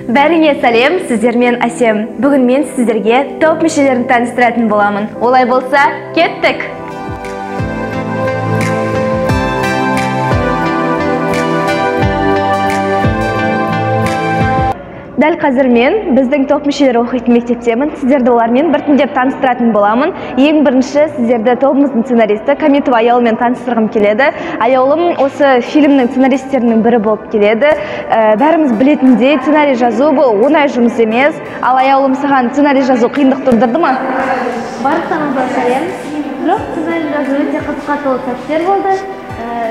Бәріңе сәлем, сіздермен Әсем. Бүгін мен сіздерге топ мүшелерін таныстыратын боламын. Олай болса, кеттік! Дәл қазір мен біздің топ мүшелері оқитын мектептемін. Сіздерді олармен біртіндеп таныстыратын боламын. Ең бірінші сіздерді тобымыздың сценаристі Камитова Аяулыммен таныстырғым келеді. Аяулым осы фильмнің сценаристерінің бірі болып келеді. Бәріміз білетіндей, сценарий жазу бұл оңай жұмыс емес. Ал Аяулым, саған сценарий жазу қиындық тудырды ма? Барлықтарыңызға сәлем. Жоқ, сценарий жазу өте қызыққа толы сәттер болды.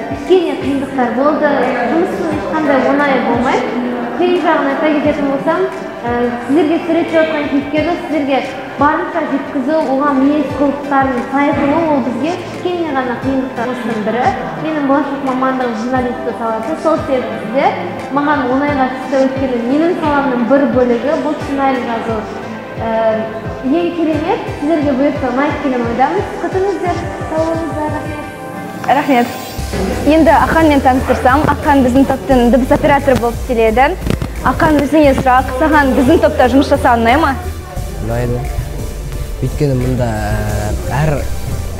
Кішкене қиындықтар болды. Жұмыстың ешқандай оңайы болмайды. Қиын жағын айта кететін болсам, сіздерге суреттеп отқан кейіпкерді сіздерге барынша жеткізу, оған мінез құлықтарын сай қылу, ол бізге кішкене ғана қиындықтардың бірі. Менің болашақ мамандығым журналистика саласы, сол себепті де маған оңайға түсті, өйткені менің саламның бір бөлігі бұл сценарий жазу. Ең керемет, сіздерге бұйыртса ұнайды деген ойдамыз. Күтіңіздер, сау болыңыздар, рахмет. Рахмет. Енді Ақанмен таныстырсам, Ақан біздің топтың дыбыс операторы болып келеді. Ақан, өзіңе сұрақ, саған біздің топта жұмыс жасаған ұнай ма? Ұнайды. Өйткені мұнда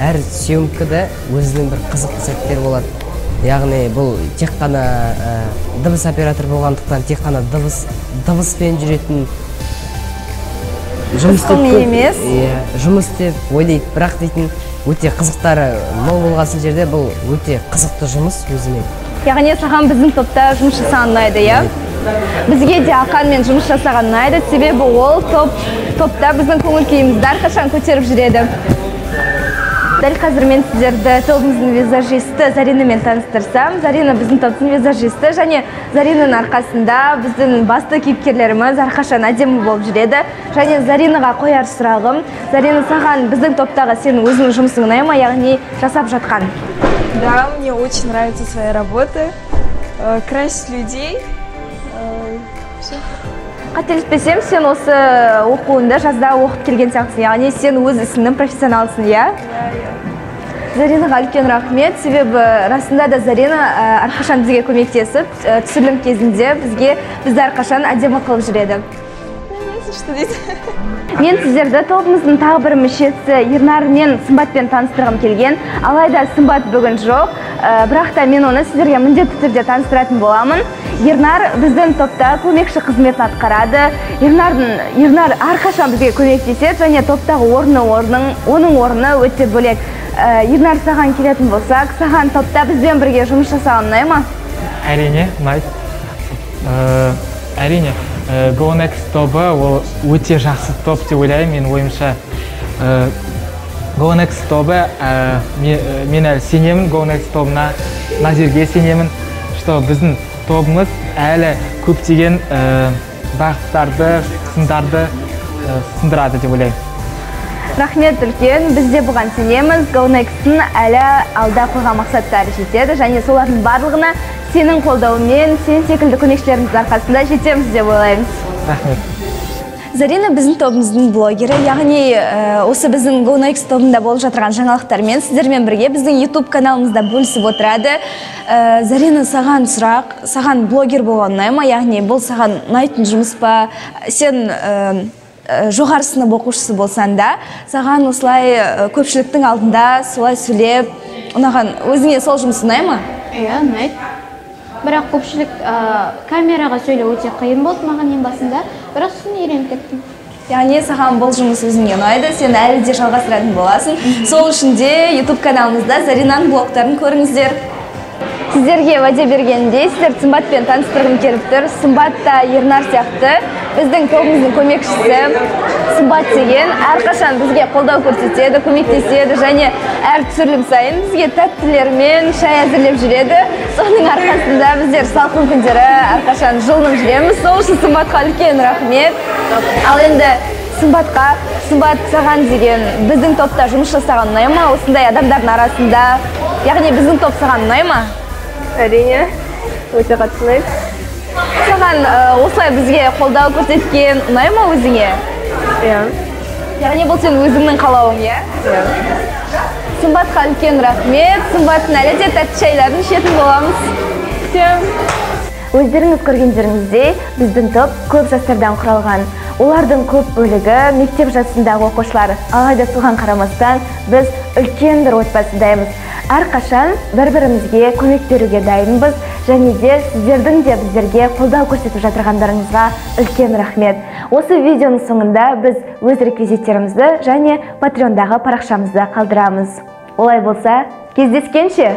әр съемкада өзінің бір қызықты сәттер болады. Яғни бұл тек қана дыбыс оператор болғандықтан тек қана дыбыспен жүретін жұмыс деп емес. Жұмыс деп ойлайды, бірақ дейтін өте қызықтары мол болғасын жерде бұл өте қызықты жұмыс өзіме. Яғни саған біздің топта жұмыс жасаған ұнайды, иә? Бізге де Ақанмен жұмыс жасаған ұнайды, себебі ол топта біздің көңіл күйімізді әрқашан көтеріп жүреді. Дәл қазір мен сіздерді тобымыздың визажисті Заринамен таныстырсам. Зарина біздің топтың визажисті, және Заринаның арқасында біздің басты кейіпкерлеріміз әрқашан әдемі болып жүреді. Және Заринаға қояр сұрағым, Зарина, саған біздің топтағы сенің өзіңнің жұмысың ұнай ма, яғни жасап жатқан? Да, мне очень нравится своя работа, красить людей. Все. Қателеспесем, сен осы оқуында жазда оқып келген сияқтысың, яғни сен өз ісіңнің профессионалысың, иә? Иә. Заринаға үлкен рахмет, себебі расында да Зарина әрқашан бізге көмектесіп, түсірілім кезінде бізді әрқашан әдемі қылып жүреді. Что дейді? Мен сіздерді тобымыздың тағы бір мүшесі Ернар мен Сымбатпен таныстырғым келген. Алайда Сымбат бүгін жоқ, бірақ та мен оны сіздерге міндетті түрде таныстыратын боламын. Ернар біздің топта көмекші қызметін атқарады. Ернар әрқашан бізге көмектеседі және топтағы оның орны өте бөлек. Ернар, саған келетін болсақ, саған топта бізбен бірге жұмыс жасаған ұнай ма? Әрине, ұнайды. Әрине, Go Next тобы ол өте жақсы топ деп ойлаймын, менің ойымша. Go Next тобы, мен әлі сенемін Go Next тобына, Назерге сенемін, что біздің тобымыз әлі көптеген бағыттарды, сындарды сындырады деп ойлаймын. Рахмет үлкен, біз де бұған сенеміз. Go Next'ың әлі алда қойған мақсаттары жетеді және солардың барлығына сенің қолдауымен, сен секілді көмекшілеріміздің арқасында жетеміз деп ойлаймыз. Рахмет. Зарина біздің тобымыздың блогері, яғни осы біздің Go Next тобында болып жатырған жаңалықтармен сіздермен бірге біздің YouTube каналымызда бөлісіп отырады. Зарина, саған сұрақ, саған блогер болған ұнай ма? Яғни бұл саған ұнайтын жұмыс па? Сен жоғары сынып оқушысы болсаң да, саған осылай көпшіліктің алдында солай сөйлеп ұнаған, өзіңе сол жұмыс ұнай ма? Иә, ұнайды. Бірақ көпшілік камераға сөйлеу өте қиын болды маған ең басында, бірақ сосын үйреніп кеттім. Яғни саған бұл жұмыс өзіңе ұнайды, сен әлі де жалғастыратын боласың. Сол үшін де YouTube каналымызда Заринаның блогтарын көріңіздер. Сіздерге уәде бергенде, сіздер Сымбатпен таныстырғым келіп тұр. Сымбат та Ернар сияқты біздің тобымыздың көмекшісі. Сымбат деген әрқашан бізге қолдау көрсетеді, көмектеседі және әр түсірілім сайын бізге тәттілермен шай әзірлеп жүреді. Соның арқасында біздер салқын күндері әрқашан жылынып жүреміз. Сол үшін Сымбатқа үлкен рахмет. Ал енді Сымбатқа, Сымбат, саған деген біздің топта жұмыс жасаған ұнай ма? Осындай адамдардың арасында, яғни біздің топ саған ұнай ма? Әрине, өте қатты ұнайды. Саған осылай бізге қолдау көрсеткен ұнай ма өзіңе? Иә. Яғни бұл сен өзіңнің қалауың, иә? Иә. Сымбатқа үлкен рахмет. Сымбаттың әлі де тәтті шайларын ішетін боламыз. Күтемін. Өздеріңіз көргендеріңіздей, біздің топ көп жастардан құралған. Олардың көп бөлігі мектеп жасындағы оқушылар. Алайда соған қарамастан біз үлкен бір отбасыдаймыз. Әрқашан бір-бірімізге көмек беруге дайынбыз, және де сіздердің де біздерге қолдау көрсетіп жатырғандарыңызға үлкен рахмет. Осы видеоның соңында біз өз реквизиттерімізді және Патреондағы парақшамызды қалдырамыз. Олай болса, кездескенше!